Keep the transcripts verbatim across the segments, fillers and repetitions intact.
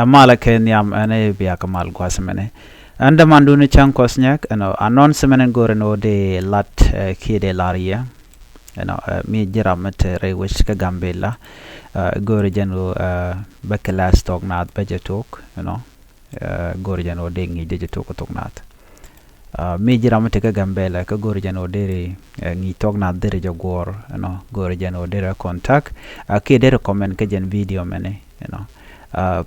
Ɛ malɛ kɛ nhiam ɛn ɛ bia kɛ mal gua̱th mɛnɛ. Ɛn dämandun cäŋ kɔs nyɛk ɛnɔ announcement ɛn go̱o̱rɛ ni wä dee lat kiɛ dee lar yɛ. Ɛnɔ mi ji̱ ram mi te rɛy wec kä Gambela. Go̱o̱rɛ jɛn wä bä class thok naath bä jɛ tok ɛnɔ. Go̱o̱rɛ jɛn wä dee ŋi̱i̱c dee jɛ tok thok naath. Mi ji̱ ram mi te kä Gambela kä go̱o̱rɛ jɛn wä deri ŋi̱i̱c thok naath deri jɛ guɔ̱ɔ̱r ɛnɔ go̱o̱rɛ jɛn wä deri contact. Kiɛ deri comment kä jɛn video mɛni ɛnɔ.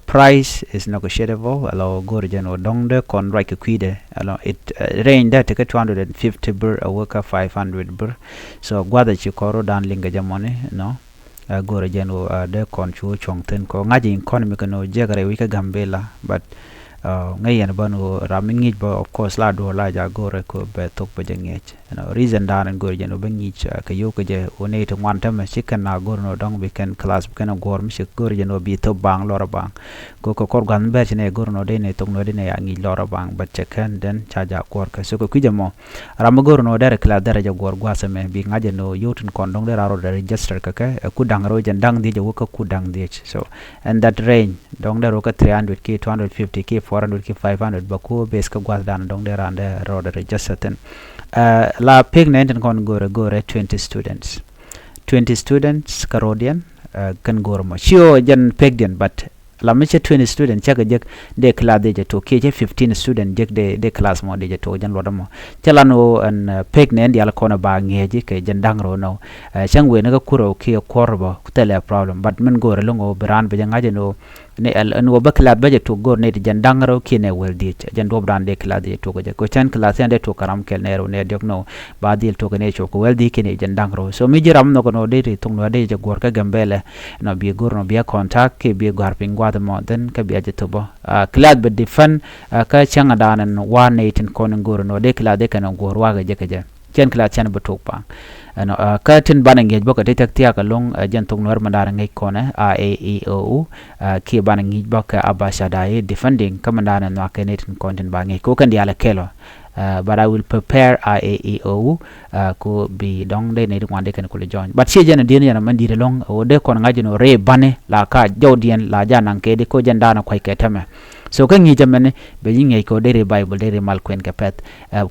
Price is negotiable ɛlɔ go̱o̱rɛ jɛn wä dɔ̱ŋ dee kɔn ruac kɛ kui̱dɛ ɛlɔ it range dee te kä two hundred and fifty bir a wä kä five hundred bir. So gua̱thɛ ci kɔr wä dan liŋ kɛ jɛ mɔni ɛnɔ. Go̱o̱rɛ jɛn wä dee kɔn cu wä cuɔ̱ŋ thin kɔ ŋa̱c in kɔn mi kɛ ni wä jiɛk rɛy wi̱c kä Gambela but ŋäc yɛn bä ni wä ram mi ŋi̱i̱c bä of course la duɔ̱ɔ̱r la ja go̱o̱rɛ kɔ bɛ thok bä jɛ ŋi̱eec. Ɛnɔ reason dan in go̱o̱rɛ jɛn wä bä ŋi̱i̱c kɛ yo̱w kɛ jɛ wä nɛy ti ŋuan tämɛ ci kɛn na go̱o̱rɛ ni wä dɔ̱ŋ bi kɛn class bi kɛn a guɔ̱ɔ̱r mi ci go̱o̱rɛ jɛn wä bi thop baŋ lɔr a baŋ. Kɔ kɛ kɔr gua̱th mi bɛr ci nɛ go̱o̱rɛ ni wä dee nɛ thok ni wä dee nɛ ya ŋi̱i̱c lɔr a baŋ but cɛ kɛn den ca ja kuɔr kɛ so kɛ kui̱c ɛmɔ. Ram mi go̱o̱r ni wä derɛ class derɛ jɛ guɔ̱r gua̱th ɛmɛ bi ŋa̱c ɛn wä yio̱w tin kɔn dɔ̱ŋ derɛ rɔ derɛ register kɛ kɛ ɛ ku da̱ŋ rɛw jɛn da̱ŋ dhiec ɛ wä kä ku da̱ŋ dhiec so. And that range dɔ̱ŋ derɛ wä kä three hundred ki two hundred fifty ki four hundred ki five hundred bä ku base kä gua̱th dan dɔ̱ŋ derɛ randɛ rɔ derɛ register thin. La pek nɛ tin kɔn go̱o̱rɛ go̱o̱rɛ twenty students. Twenty students kä rɔdiɛn kɛn go̱o̱rɛ mɔ ci ɔ jɛn pek diɛn but la mi cɛ twenty student cɛ kɛ jek dee class dee jɛ tok kiɛ cɛ fifteen student jek dee dee class mɔ dee jɛ tok jɛn luɔt mɔ. Cɛ lan wä ɛn pek nɛ ɛn dial kɔn ba ŋiɛci kɛ jɛn da̱ŋ rɔ nɔ. Cäŋ wen kä kurɛ kiɛ kuɔr bä ku thɛlɛ problem but min go̱o̱rɛ loŋ wä bi raan bɛ jɛ ŋa̱c ɛn wä ni ɛl ɛn wä bä class bä jɛ tok go̱o̱r ni ti jɛn da̱ŋ rɔ kiɛ nɛ wel dhiec jɛn duɔp dan dee class dee jɛ tok jɛ ko cɛn class yɛn dee tok kɛ ram kɛl nɛ rɔ nɛ diɔk nɔ. Ba dhil tok kɛ nɛ cok kɛ wel dhiec kiɛ nɛ jɛn da̱ŋ rɔ so mi ji̱ ram nhɔk ɛn wä dee ti thok nɔ dee jɛ guɔ̱r kä Gambela. Nɔ bi go̱r nɔ bi a contact kiɛ bi gua̱r piny gua̱th mɔ then kä bi a jɛ thop bä. Class bi defend kä cäŋ a dan ɛn war nɛ itin kɔn in go̱r nɔ dee class dee kɛn in go̱r wakɛ jɛ kɛ jɛ cɛn class cɛn bi tok paŋ. Ɛnɔ kä tin banɛ ŋiɛc bä kɛ ti thiak thiak ɛlɔŋ jɛn thok nuɛr mɛ dan ŋiɛc kɔnɛ a e i o u. Kiɛ banɛ ŋiɛc bä kɛ a ba ca da i defending kä mɛ dan in nuak kɛ nɛ itin kɔn tin ba ŋiɛc kɛ wä kɛn dial ɛ kɛlɔ. But I will prepare a e i o u. Ko bi dɔŋ dee nɛy ti ŋuan dee kɛn kulɛ join but ciɛ jɛn a diɛn yɛn a mɛn di̱t ɛlɔ̱ŋ ɣöö dee kɔn ŋa̱c jɛn ɣöö rɛy bani la ka jɔwdiɛn la ja naŋ kɛ di ko jɛn daanɔ kua̱c kɛ tämɛ. So kä ŋi̱i̱c ɛmɛni bɛ ji̱ ŋi̱eec kɛ ɣöö dee ri Bible dee ri mal kuɛn kɛ pɛth.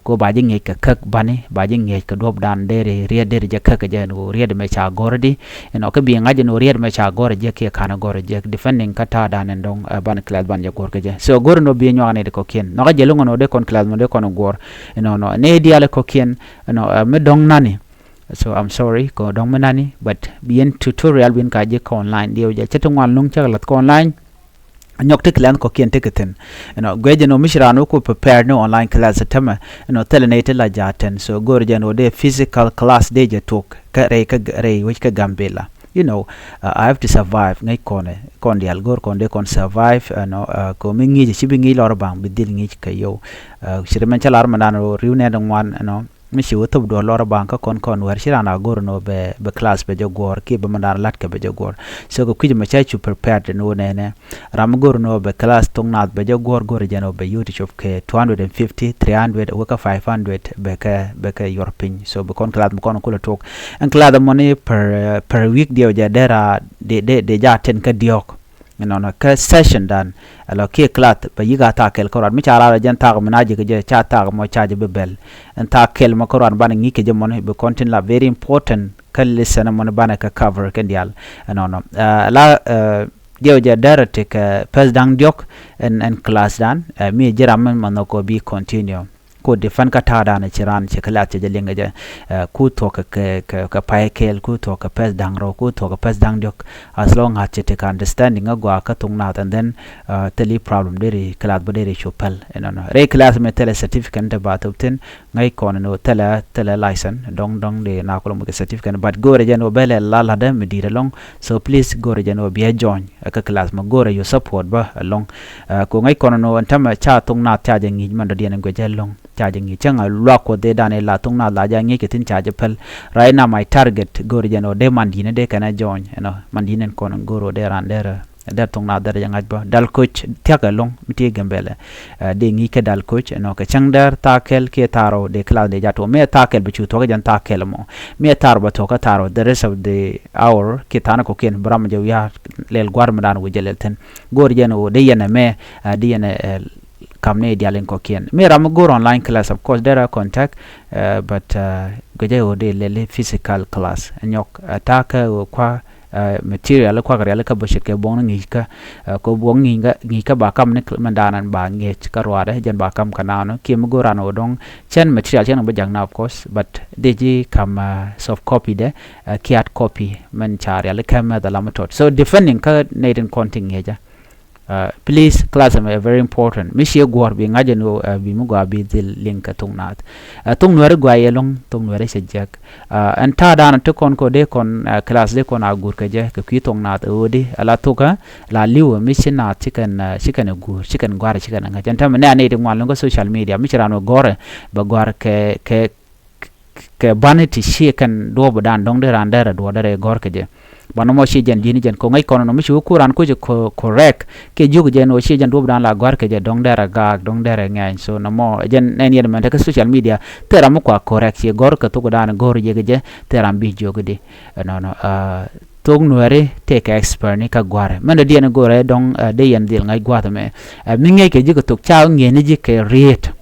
Ko ba ji̱ ŋi̱eec kɛ käk bani ba ji̱ ŋi̱eec kɛ duɔ̱p daan dee ri riet dee ri jɛ käk kɛ jɛ ɛn ɣöö riet ɛmɛ ca gɔ̱r di. Ɛnɔ kä bi ŋa̱c ɛn ɣöö riet ɛmɛ ca gɔ̱r jɛ kiɛ ka̱n gɔ̱r jɛ defending kä ta̱a̱ daan ɛn dɔ̱ŋ ban class ban jɛ gɔ̱r kɛ jɛ so gɔ̱r ɛn ɣöö bi nyuak nɛy ti kɔ̱kiɛn nɔkä jɛ lo̱ŋ ɛn ɣöö dee kɔn class mɔ dee kɔn gɔ̱r. Ɛnɔ nɔ nɛy diaal kɔ̱kiɛn. Ɛnɔ mi dɔ̱ŋ nani. So I'm sorry kɔ dɔ̱ŋ mi nani but bi yɛn tutorial win ka ji̱ kɛ online diɛw jɛ cɛ ti ŋuan luŋ cɛ kɛ lath kɛ online. Nyɔk ti class kɔ̱kiɛn ti kɛ thi̱n. Ɛnɔ guɛ jɛ nɔ mi ci raan wä ku prepare ni online class tämɛ. Ɛnɔ thilɛ nɛy ti la ja̱a̱t tɛn so go̱o̱r jɛ nɔ dee physical class dee jɛ tuɔk kä rɛy kä rɛy wec kä Gambela. You know, I have to survive ŋäc kɔnɛ kɔn diaal go̱o̱r kɔn dee kɔn survive ɛnɔ kɔ mi ŋi̱i̱c ci bi ŋi̱i̱c lɔr baŋ bi dhil ŋi̱i̱c kɛ yio̱w. Ci ri mɛn cä lar mɛ dan riw nɛn ŋuan ɛnɔ. Mi ci wä thop duɔl lɔr baŋ kä kɔn kɔn wɛr ci ran a go̱r ni wä bɛ bɛ class bɛ jɛ guɔ̱ɔ̱r kiɛ bɛ mɛ dan la̱t kɛ bɛ jɛ guɔ̱ɔ̱r. So kɛ kui̱c mɛ cä cu prepared ni wä nɛnɛ. Ram mi go̱r ni wä bɛ class thok naath bɛ jɛ guɔ̱ɔ̱r go̱r jɛn wä bɛ yuti cop kɛ two hundred and fifty, three hundred wä kä five hundred bɛ kɛ bɛ kɛ yuɔr piny. So bɛ kɔn class mi kɔn kulɛ tok. Ɛn class mɔni per per week diɛw jɛ dera de de de ja ten kä diɔk. Ɛnɔnɔ kä session dan ɛlɔ kiɛ class bɛ yik a thaak kɛl kä ruat mi ca raar jɛn thaak mi na ji̱ kɛ jɛ ca thaak mɔ ca jɛ bi bɛl. Ɛn thaak kɛl mɔ kä ruat banɛ ŋi̱i̱c kɛ jɛ mɔni bi kɔn tin la very important kä lesson mɔni banɛ kɛ cover kɛn diaal. Ɛnɔnɔ la diɛw jɛ dɛrɛ ti kɛ pɛth da̱ŋ diɔk ɛn ɛn class dan mi ji̱ ram mi mɔ nhɔk kɔ bi continue. Ku defend kä ta̱a̱ danɛ ci raan ci kɛ lath cɛ jɛ liŋ kɛ jɛ. Ku thuɔ̱k kɛ kɛ kɛ pay kɛɛl ku thuɔ̱k kɛ pɛth da̱ŋ rɛw ku thuɔ̱k kɛ pɛth da̱ŋ diɔ̱k. As long as ci ti kɛ understanding ɛ gɔaa kä thok naath and then thil i̱ problem deri class bä deri cu päl. Ɛnɔnɔ rɛy class mɛ thilɛ certificate te ba thop thi̱n. Ŋäc kɔn ɛn ɣöö thilɛ thilɛ license dɔ̱ŋ dɔ̱ŋ dee na kulɛ muth kɛ certificate but go̱o̱rɛ jɛn ɣöö bɛ lɛ la la̱tdä mi di̱i̱t ɛlɔ̱ŋ. So please go̱o̱rɛ jɛn ɣöö biɛ join kä class mɛ go̱o̱rɛ yɛ support bä ɛlɔ̱ŋ. Ku ŋäc kɔn ɛn ɣöö ɛn tämɛ ca thok naath ca jɛ ŋi̱i̱c mɛn dɔ̱diɛn ɛn guic ɛlɔ̱ŋ. Ca jɛ ŋi̱i̱c cäŋ a luak kuɔth dee dan ila thok naath la ja ŋi̱i̱c kɛ thi̱n ca jɛ päl. Right now my target go̱o̱rɛ jɛn ɣöö dee man di̱i̱t ni dee kɛn ɛ join ɛnɔ man di̱i̱t ni kɔn go̱o̱rɛ ɣöö dee ran dee rɛ. Dɛr thok naath dɛr jɛ ŋa̱c bä. Dal coach thia̱k ɛlɔ̱ŋ mi ti Gambɛlɛ. Ɛ, dee ŋi̱i̱c kɛ dal coach ɛnɔ kɛ cäŋ dɛr thaak kɛl kiɛ thaak rɛw dee class dee jɛ tuɔɔk. Mi ɛ thaak kɛl bi cu thuɔ̱k jɛn thaak kɛl ɛmɔ. Mi ɛ thaak rɛw bɛ thuɔ̱k kä thaak rɛw, the rest of the hour kiɛ thaak ni kɔ̱kiɛn bi ram jɛ wi̱i̱ lɛl gua̱r mi daan wi̱i̱ jɛ lɛl thi̱n. Go̱o̱r jɛn ɣöö dee yɛn ɛmɛ, ɛ, dee yɛn ɛ, ɛ, kam ni dial in kɔ̱kiɛn. Mi ram mi go̱o̱r online class, of course, dee rɛ contact, ɛ, but, ɛ, gɛ jɛ ɣöö dee lɛl physical class. Ɛ nyɔk, ɛ, thaak kɛ ɣöö kua, ɛ, material kuak rial kä bä ce̱tkɛ, kɛ buɔ̱ŋni ŋi̱i̱ckä, ɛ, kɛ buɔ̱ŋni ŋi̱i̱ckä, ŋi̱i̱ckä ba kam ni mɛn daanɛ ba ŋi̱eec kä ruaadɛ, jɛn ba kam kɛ naanɔ. Kiɛ mi go̱o̱r an ɣöö dɔ̱ŋ cɛn material cɛn bä jak na, of course, but dee ji̱ kam, ɛ, soft copy dɛ, ɛ, kiɛ hard copy mɛn ca rial kɛ mɛth ala mi tɔt. So depending kä nɛy tin kɔn ti ŋi̱eecä. Ɛ, please, class ɛmɛ ɛ very important. Mi ciɛ guɔ̱r bi ŋa̱c ɛn ɣöö, ɛ, bi mi gɔaa bi dhil liŋ kɛ thok naath. Ɛ, thok nuɛri gɔaa yɛ ɛlɔ̱ŋ, thok nuɛri cɛ jiäk. Ɛ, ɛn ta̱a̱ daanɔ ti kɔn kɛ dee kɔn, ɛ, class dee kɔn a guur kɛ jɛ kɛ kui̱ thok naath ɛ ɣöö di ala thok ɛ la li̱w ɛ mi ci naath ci kɛn, ɛ, ci kɛn ɛ guur, ci kɛn gɔ̱a̱r, ci kɛn ɛ ŋäc. Ɛn täämɛ nɛ a nɛy ti ŋuan lo̱ŋ kä social media, mi ci raan ɣöö gɔ̱rɛ bɛ gɔ̱a̱r kɛ, kɛ kɛ bani ti ci kɛn duɔ̱ɔ̱p dan dɔ̱ŋ dee raan dɛrɛ duɔ̱ɔ̱r dɛrɛ gɔ̱r kɛ jɛ. Bani mɔ ci jɛn ji̱n jɛn kɔ ŋäc kɔn nɔ mi ci wä kur raan kuc kɔ correct. Kɛ jiök jɛn wä ci jɛn duɔ̱ɔ̱p dan la gɔ̱r kɛ jɛ dɔ̱ŋ dɛrɛ gaak dɔ̱ŋ dɛrɛ ŋɛny. So nɔ mɔ jɛn nɛn yɛn mɛn te kä social media. Thɛ ram mi kua correct ci gɔ̱r kɛ thok dan gɔ̱r yɛ kɛ jɛ. Thɛ ram bi jiök di. Nɔ nɔ, ah, thok nuɛri tëë kɛ expert ni kä gua̱rɛ. Mɛn dɔ diɛn gɔ̱rɛ dɔ̱ŋ, ah, dee yɛn dhil ŋa̱c gua̱th mɛ. Ah, mi ŋäc kɛ ji̱ kɛ thok ca ŋi̱eec ni ji̱ kɛ riet.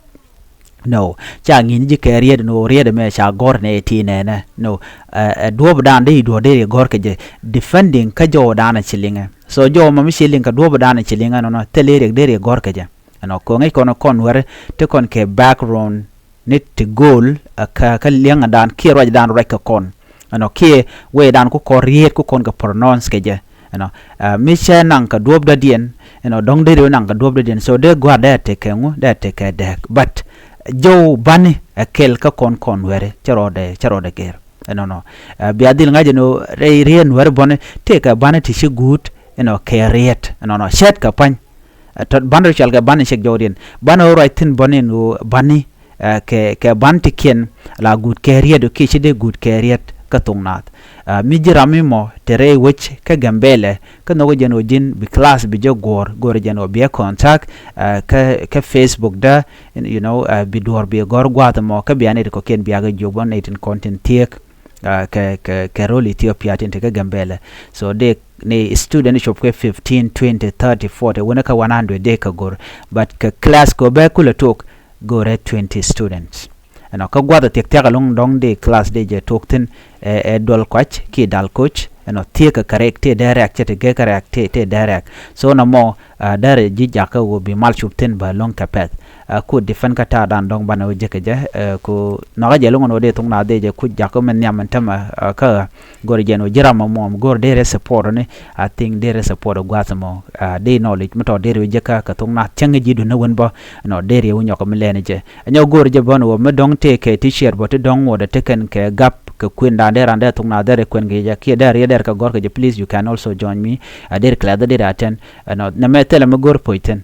No, ca ŋi̱n ji̱ kɛ riet ni ɣöö riet ɛmɛ ca gɔ̱r nɛ ti nɛnɛ. No, ɛ, ɛ, duɔ̱ɔ̱p dan dee i̱ duɔ̱ɔ̱r dee riɛ gɔ̱r kɛ jɛ. Depending kä jɔw dan a ci liŋɛ. So jɔw ma mi ci liŋ kɛ duɔ̱ɔ̱p dan a ci liŋɛ nɔnɔ thil i̱ riɛk dee riɛ gɔ̱r kɛ jɛ. Ɛnɔ kɔ ŋäc kɔn kɔn wɛrɛ ti kɔn kɛ background ni ti go̱o̱l, ɛ, kä, kä liɛŋɛ dan kiɛ ruac dan ruac kɛ kɔn. Ɛnɔ kiɛ wee dan ku kɔn riet ku kɔn kɛ pronounce kɛ jɛ. Ɛnɔ, ah, mi cɛ naŋ kɛ duɔ̱ɔ̱p dɔ̱diɛn, ɛnɔ, dɔ̱ŋ dee riw naŋ kɛ duɔ̱ɔ̱p dɔ̱diɛn. So dee gua̱r dee tekɛ ŋu, dee tekɛ dɛɛk. But jɔw bani ɛ kɛl kä kɔn kɔn wɛri cɛ rɔɔdɛ, cɛ rɔɔdɛ gɛr. Ɛnɔ nɔ, ah, bia dhil ŋa̱c ɛnɔ rɛy riet nuɛri bɔni tekɛ bani ti ci guut, ɛnɔ, kɛ riet. Ɛnɔ nɔ, cɛt kɛ pa̱ny. Ah, tɔt bani rɔ cual kɛ bani cɛk jɔwdiɛn. Bani ɣöö ruac thi̱n bɔni ɛn ɣöö bani, ah, kɛ, kɛ ban tikiɛn la guut kɛ riet ɔ kiɛ ci dee guut kɛ riet kä thok naath. Ah, mi ji̱ ram mi mɔ te rɛy wec kä Gambɛlɛ kä nhɔk jɛn ɔ ji̱n bi class bi jɛ guɔ̱ɔ̱r, go̱o̱r jɛn ɔ bi ɛ contact, ah, kä, kä Facebook dä, you know, ah, bi duɔ̱ɔ̱r bi gɔ̱r gua̱a̱th mɔ kä bia nɛy ti kɔ̱kiɛn bia kɛ jiök bä nɛy tin kɔn tin thiek. Ah, kɛ, kɛ, kɛ rol Ethiopia tin te kä Gambɛlɛ. So dee ni student cop kɛ fifteen, twenty, thirty, forty, wänä kä one hundred dee kɛ go̱r. But kɛ class kɛ bɛ kulɛ tok go̱rɛ twenty students. Ɛnɔ kä gua̱th a thiɛk thiak ɛlɔ̱ŋ dɔ̱ŋ dee class dee jɛ tok thi̱n, ɛ, ɛ duɔl kɔc kiɛ dal coach. Ɛnɔ thiek kɛ kɛ rɛk tëë dee rɛk cɛ ti gek kɛ rɛk tëë, tëë dee rɛk. So nɔmɔ, ah, dee rɛ ji̱ jakä ɣöö bi mal cup thi̱n bä lo̱ŋ kɛ pɛth. Ah, ku defend kä ta̱a̱ dan dɔ̱ŋ banɛ wä jek kɛ jɛ, eh, ku nhɔkä jɛ lo̱ŋ ɛn ɣöö dee thok naath dee jɛ ku jakä mɛ nhiam ɛn tämɛ, ah, kä go̱r jɛ ɛn ɣöö ji̱ ram ɛmɔ go̱r dee rɛ support ni, I think dee rɛ support gua̱th ɛmɔ, ah, dee knowledge mi tɔ dee rɛ wä jek kä kɛ thok naath cäŋ ji̱ dun ni wen bä, nɔ dee rɛ wä nyɔk mi lɛn jɛ. Ɛn nyɔk go̱r jɛ bä ɛn ɣöö mi dɔ̱ŋ tëë kɛ teacher bä ti dɔ̱ŋ ŋuɔ̱t ɛ ti kɛn kɛ gap kɛ kuën dan dee ran dee thok naath dee rɛ kuën kɛ jɛ kiɛ dee rɛ yɛ dee rɛ kɛ gɔ̱r kɛ jɛ, please you can also join me, ah, dee rɛ kɛ dee rɛ attend, ɛnɔ nɛmɛ thilɛ mi go̱r puɔ̱c thi̱n.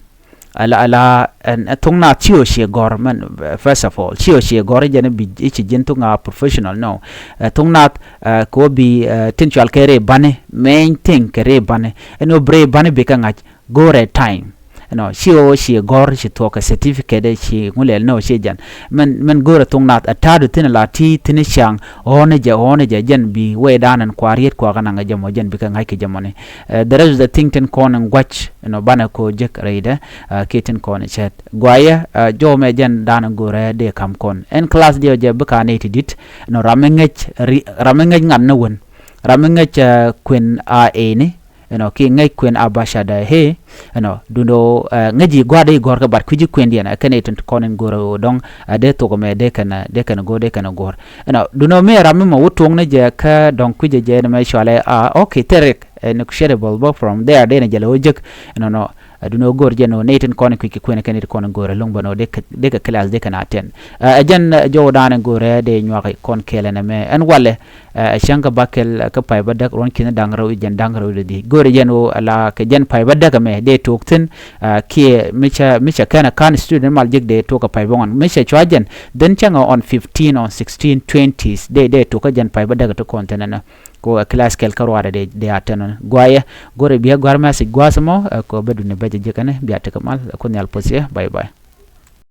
Ala, ala, ɛn, ɛ, thok naath ci ɣöö ciɛ gɔ̱r, mɛn, eh, first of all, ci ɣöö ciɛ gɔ̱r, jɛn bi, i̱ ci ji̱n thok naath professional, no. Eh, thok naath, eh, kɛ ɣöö bi, eh, tin cual kɛ rɛy bani, main thing kɛ rɛy bani. Ɛn ɣöö bi rɛy bani bi kɛ ŋa̱c, go̱rɛ time. Ɛnɔ, ci ɣöö ciɛ gɔ̱r, ci thuɔ̱k kɛ certificate, ci ŋu lɛl, no, ciɛ jɛn. Mɛn, mɛn go̱rɛ thok naath, ɛ ta̱a̱du thi̱n la ti, thi̱n ca̱ŋ, ɣɔ̱ɔ̱n jɛ, ɣɔ̱ɔ̱n jɛ, jɛn bi, wee da̱a̱n ɛn kua riet kua kɛ naŋ jɛ mɔ, jɛn bi kɛ ŋa̱c kɛ jɛ mɔni. Eh, the rest of the thing tin kɔn in gua̱c, you know, banɛ ko jek rɛydɛ, ah, kiɛ tin kɔn in cɛt. Guayɛ, ah, jɔw mɛ jɛn dan in go̱rɛ dee kam kɔn. Ɛn class diɛ jɛ bikɛ nɛy ti di̱t, you know, ram mi ŋäc, ri-, ram mi ŋäc ŋa̱t ni wen. Ram mi ŋäc, ah, kuën a eni, you know, kiɛ ŋäc kuën a bashada he, you know, dundo, ah, ŋäc i̱ gua̱a̱r dee i̱ gɔ̱r kɛ bat kui̱ci kuëndiɛn, ah, kɛn i̱ tin kɔn in go̱rɛ dɔ̱ŋ, ah, dee thok mɛ dee kɛn, ah, dee kɛn go̱r, dee kɛn go̱r. You know, dundo mi ram mi mɔ wä tuɔ̱ŋ ni jɛ kä dɔ̱ŋ kui̱cɛ jɛ ni mɛ cualɛ, ah, okay, thɛrɛk, eh, negotiable bä from there, dee ni jɛ lɛ wä jek, you know, nɔ, eh, duno go̱r jɛ nɔ, nɛy tin kɔn kui̱c kɛ kuɛn kɛn it kɔn go̱r ɛlɔ̱ŋ bä nɔ, dee kɛ, dee kɛ class dee kɛn attend. Eh, ɛ jɛn, eh, jɔw dan go̱r, eh, dee nyuak kɔn kɛɛl ɛn ɛmɛ. Ɛn walɛ, eh, ɛ cäŋ kä bäkɛl, eh, kä pay bädäk ruɔ̱n ki̱n da̱ŋ rɛw i̱ jɛn da̱ŋ rɛw dee di. Go̱r jɛ nɔ, ala kɛ jɛn pay bädäk ɛmɛ, dee tok thi̱n, eh, kiɛ mi cɛ, mi cɛ kɛn ɛ ka̱n student mal jek dee tok kɛ pay bäŋuan. Mi cɛ cua jɛn, then cäŋ ɛ on fifteen, on sixteen, twenties, dee, dee tok kä jɛn pay bädäk ti kɔn thi̱n ɛnɔ. Ko ɛ class kɛl kä ruaadɛ dee a tɛn ɣän guayɛ. Go̱rɛ biɛ gua̱r message gua̱a̱th mɔ ɛ kɔ bɛ duni bɛ jɛ ji̱ kɛn bia tekɛ mal. Ɛ Kuoth Nhial puɔth yɛ. Bye bye.